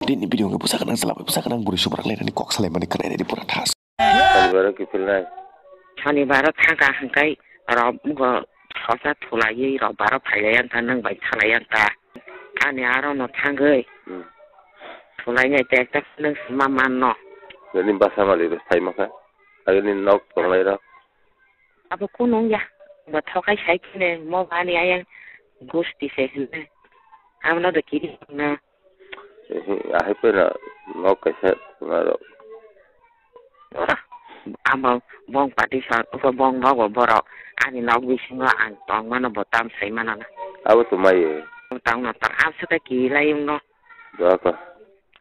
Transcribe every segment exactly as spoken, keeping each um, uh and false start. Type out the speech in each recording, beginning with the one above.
Tini video ngi bwsa gwnang chwla bai bwsa gwnang bwrwi subrak lainani kok salaimani khwnainani pura thas. Sonibar o kiphilnai. Sonibar o thangkha hwnkhe rok wngkha sosa thulaiwi rok baro phailai ang kha nwng bai thalai ang kha. Ani aro no thangwi Hmm. thulainai tei ekta nwng sima manno. Nini basa mali rw sai mankha. Agini nok tonglai rok. Abo kunu wngya. Bo thokai sai khene mo bani ayang gusti se hwnwi. Abono do kiri na. Ehe, ahai pono nok kaisa aro. Abo bong pati sa, uko bong nogo borok. Ani nok bisingo ang tongmano bo tam sai mano na. Abo to mai. Tongno tong, abswk khe kirilai wngno. Doko.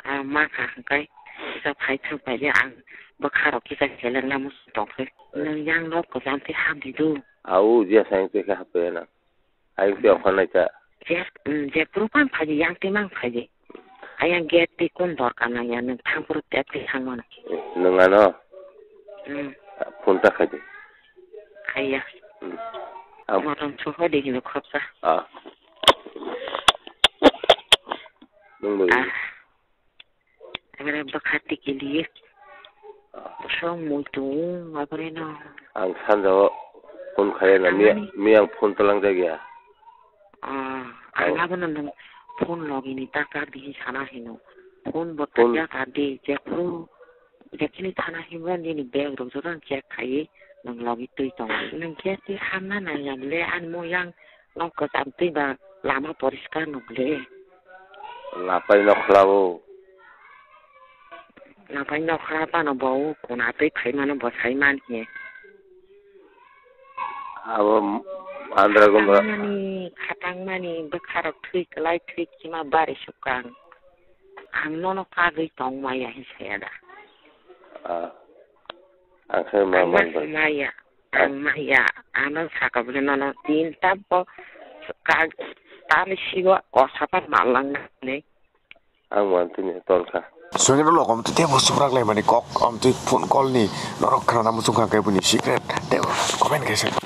Ang ma kha hwnkhe kisa phai thang paidi ang bwkha rok kisa selengna muchung tongkhe. Nwng yang nok kwcham tei hap di do. Au, je sai tei khe hap ya na. Ayang tei okhor nai ta. Je, mm, je puru pang phaidi, yang tei mang phaidi. Ayang gate tei kun dorkar nang ya, nwng thang puru tep tei thang mano. Nwng ano? Mm. Phone ta khaidi. Khaiya. Mm. Ang motom chukha di hino khopsa. Ah. Nwng bo. Ah. Ebere bwkha tikiliye. Bwswk mui tongo, ebere no. Ang sanjao phone khaiya na, miya, Tamani? Miya ang phone talang jagya. Ah, ang Ang abono nwng phone logini ta kar di sana hino. Phone bo Phone takya kar di, jephru, jekhini thana himra nini bag rok joto ang check khaiwi nwng logi twi tongo. Nwng khe twi hamna nangya bole, ani mo yang nok kwcham twi ba lama poriskar no bole. Lapai nokhla o. Lapai nokhla phano bo o kuna twi phaimano bo sai man hiya. Abo andra gumra. Khatangmani, khatangmani bwkha rok thwi kwlai thwi khima bari sukang. Ang nono kagwi tong maya hin saya da. Ah. Ang khe ma Ang ma man ba. Maya. Ang maya, ano saka bole nono tin tabo ka tani sigo kosa pa malang ne. Ang man tini ton kha. Songino lokom tei tebo subrak lai mani kok, om twi phone call ni norok khana muchung kha kebuni secret tebo comment kaisa.